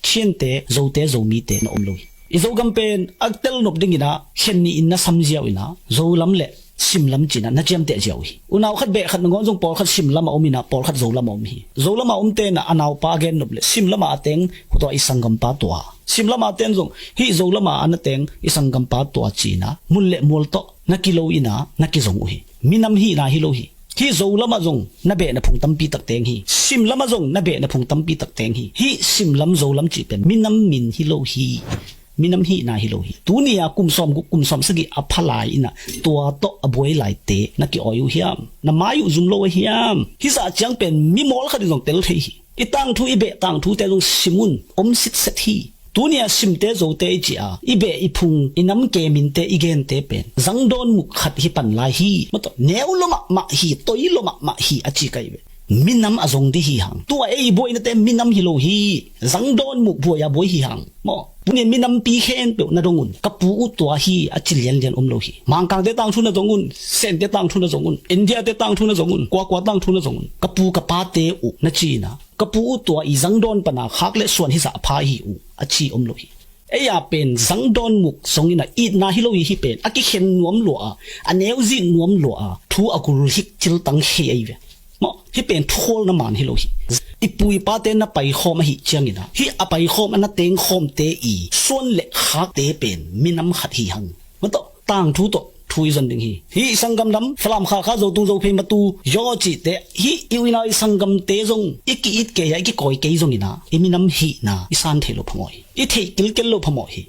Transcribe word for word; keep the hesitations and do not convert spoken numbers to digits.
Chiante, Zote, Zomite na om lo hi. I Zogam pen a telnop dingin ah khen nih in na samziau in ah Zolam le Simlam ci-in ah na ciamteh ziau hi. Unau khat beh khat nangawn zong pawlkhat Simlam a om in ah pawlkhat Zolam a om hi. Zolam a omte in ah a naupa a gennop le Simlam a teng tua i sanggampa tua, Simlam a ten zong hih Zolam a na teng i sanggampa tua ci-in ah mun le mual tawh na kilo in ah na kizong uh hi. Minam hihna hi lo hi. Hih Zolam ah zong na behna phung tampi tak teng hi. Simlam ah zong na behna phung tampi tak teng hi. Hih Simlam Zolam cih pen minam min hi lo hi. Minam hihna hi lo hi. Tuni-a kum sawmguk kum sawmsagih a pha lai in ah tua tawh a buai laite na ki-awi uh hiam? Na mai uh zum lo a hiam? Hih zah ciang pen mimawl khat in zong tel thei hi. I tangthu, i beh tangthute zong sim un, om sitset hi. Tuni-a Simte, Zote i ci-a i beh i phung i nam ke minte i gente pen zangdawn muk khat hi pan lai hi. Mataw, neu lua mahmah hi, toi lua mahmah hi a ci ka hi ve. Minam a zong dih hi hang. Tua ei i buainate minam hi lo hi. Zangdawn muk buai a buai hi hang. Maw, tuni-in minampi khempeuh na dong un. Ka pu uh tua hi a ci lianlian om lo hi. Mangkangte tangthu na zong un, Sente tangthu na zong un, Indiate tangthu na zong un, kuakua tangthu na zong un, ka pu ka pate uh na ci-in ah ka pu uh tua i zangdawn pana khak le suan hizah pha hi uh a ci om lo hi. Ei a pen zangdawn muk zong in ah itna hi lo hi. Hih pen a kikhen nuam lua a, a neuzin nuam lua a, thu a gul hik ciltang hi ei ve. Maw, hih pen thukhualna man hi lo hi. I pu i pate na paikhawm ahih ciangin ah hih a paikhawm a na tengkhawmte i suan le khakte pen minam khat hi hang. Mataw, tangthu tawh thu i zon ding hi. Hih sanggam lam Falam, Khalkha, Zotung, Zophei, Matu, Yaw cihte, hih i uina i sanggamte zong i ki-it kei a, i kikawi kei zongin ah i minam hihna i san thei lo phamawh hi. I theih kilkel lo phamawh hi.